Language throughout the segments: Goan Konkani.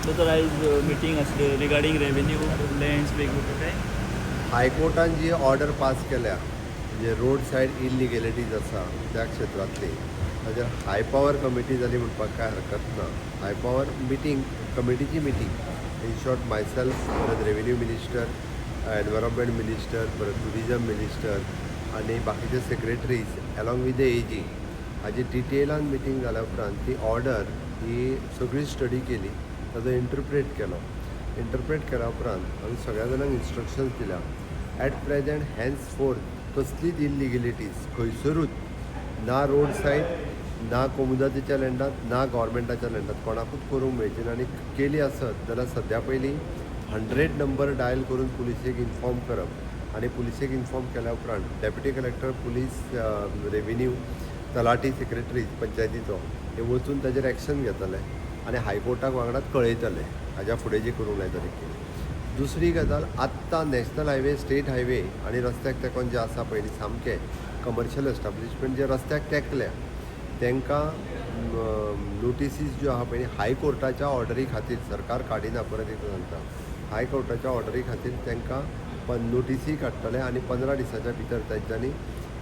दोतोर, आयज मिटींग आसली रिगार्डींग रेवेन्यू लँड्स वेगवेगळे काय? हायकोर्टान जी ऑर्डर पास केल्या, म्हणजे रोड सायड इलिगेलिटीज आसा त्या क्षेत्रांतली, ताजेर हाय पॉवर कमिटी जाली म्हणपाक कांय हरकत ना. हाय पॉवर मिटींग, कमिटीची मिटींग, इन शॉर्ट मायसेल्फ, परत रेवेन्यू मिनिस्टर, एनवायरमेंट मिनिस्टर, परत टुरिजम मिनिस्टर आनी बाकीचे secretaries along with the AG, हाजी डिटेलान मिटींग जाल्या उपरांत ती ऑर्डर ही सगळी स्टडी केली, ताजो इंटरप्रेट केलो. इंटरप्रेट केल्या उपरांत आमी सगळ्या जाणांक इन्स्ट्रक्शन्स दिल्या, एट प्रेजेंट हॅन्स फोर्थ कसलीच इलिगेलिटीज खंयसरूच ना, रोड सायड ना, कोमुदादीच्या लँडात ना, गव्हर्मेंटाच्या लँडात कोणाकूच करूंक मेळची ना. आनी केली आसत जाल्यार सद्या पयलीं 100 नंबर डायल करून पुलिसेक इन्फॉर्म करप आनी पुलिसेक इन्फॉर्म केल्या उपरांत डेप्युटी कलेक्टर, पुलीस, रेवेन्यू, तलाठी, सेक्रेटरीज पंचायतीचो हे वचून ताजेर एक्शन घेतले आनी हायकोर्टाक वांगडाच कळयतले हाज्या फुडें जी करूंक जाय तरी. दुसरी गजाल, आत्तां नॅशनल हायवे, स्टेट हायवे आनी रस्त्याक तेंकोन जे आसा पयलीं सामके कमर्शियल एस्टाब्लिशमेंट जे रस्त्याक तेंकल्या, तांकां नोटिसीस ज्यो आहा पळय, हायकोर्टाच्या ऑर्डरी खातीर सरकार काडिना. परत एकदां सांगता, हायकोर्टाच्या ऑर्डरी खातीर तांकां नोटिसी काडटले आनी 15 दिसाच्या भितर तांच्यांनी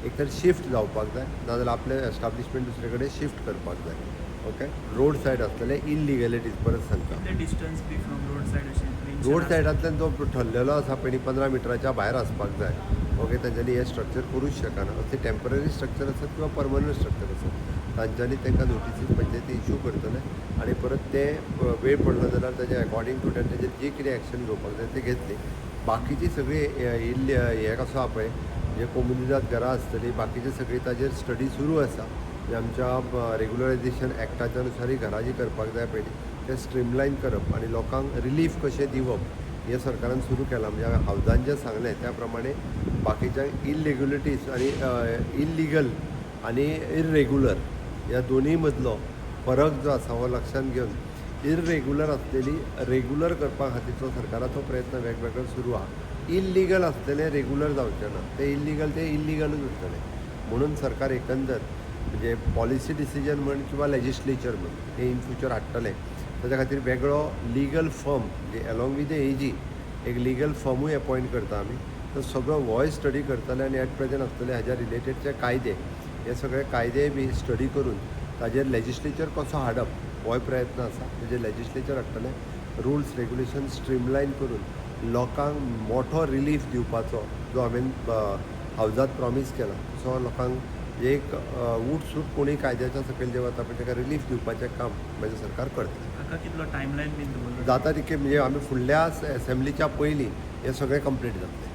एक तर शिफ्ट जावपाक जाय, नाजाल्यार आपलें एस्टाब्लिशमेंट दुसरे कडेन शिफ्ट करपाक जाय. ओके, रोड सायड आसलेले इलिगेलिटीज, परत सांगता. कितले डिस्टन्स बी फ्रॉम रोड सायड अशें mention road आसा? सायडांतल्यान जो ठरलेलो आसा पयलीं, 15 मिटराच्या भायर आसपाक जाय. ओके, तांच्यांनी हें स्ट्रक्चर करूंक शकना. असले टेंपररी स्ट्रक्चर आसत किंवा परमनंट स्ट्रक्चर आसत, तांच्यांनी तांकां नोटिसीस पंचायती इशू करतले आनी परत ते वेळ पडलो जाल्यार ताजे अकॉर्डिंग टू that तेजेर जी कितें एक्शन घेवपाक जाय ते घेतली. बाकीची सगळी इल्ली हें कसो आहा पळय, जे कोमुनिदाद घरां आसतलीं, बाकीचे सगळी ताजेर स्टडी सुरू आसा. म्हणजे आमच्या रेगुलरायझेशन एक्टाच्या नुसारय घरां जी करपाक जाय पयलीं, तें स्ट्रीमलायन करप आनी लोकांक रिलीफ कशें दिवप हें सरकारान सुरू केलां. म्हणजे हांवें हावजान जें सांगलें त्या प्रमाणे बाकीच्यांक इलिगलिटीज आनी इल्लिगल आनी इरेगुलर ह्या दोनूय मदलो फरक जो आसा हो लक्षांत घेवन इरेगुलर आसलेली रेगुलर करपा खातीरचो सरकाराचो प्रयत्न वेगवेगळो सुरू आहा. इल्लिगल आसलेले रेगुलर जावचें ना, ते इल्लिगल ते इल्लिगलूच उरतले. म्हणून सरकार एकंदर म्हणजे पॉलिसी डिसिजन म्हण किंवा लेजिस्लेचर म्हण हे इन फ्युचर हाडटले. ताच्या खातीर वेगळो लिगल फर्म, म्हणजे एलॉंग विथ the एजी एक लिगल फर्मूय अपॉयंट करता आमी. तो सगळो होय स्टडी करतले आनी एट प्रेजेंट आसतले हाज्या रिलेटेडचे कायदे, हे सगळे कायदे बी स्टडी करून ताजेर लेजिस्लेचर कसो हाडप होय प्रयत्न आसा. म्हणजे लेजिस्लेचर हाडटले, रुल्स रेगुलेशन स्ट्रीमलायन करून लोकांक मोठो रिलीफ दिवपाचो जो हांवें हावजात प्रॉमीस केला, तसो लोकांक एक उठ सूट कोणूय कायद्याच्या सकयल जे वता पळय ताका रिलीफ दिवपाचें काम म्हाजें सरकार करतलें. हाका कितलो टायमलायन बीन दवरलो? जाता तितके, म्हणजे आमी फुडल्या एसेंब्लीच्या पयलीं हें सगळें कंप्लीट जातलें.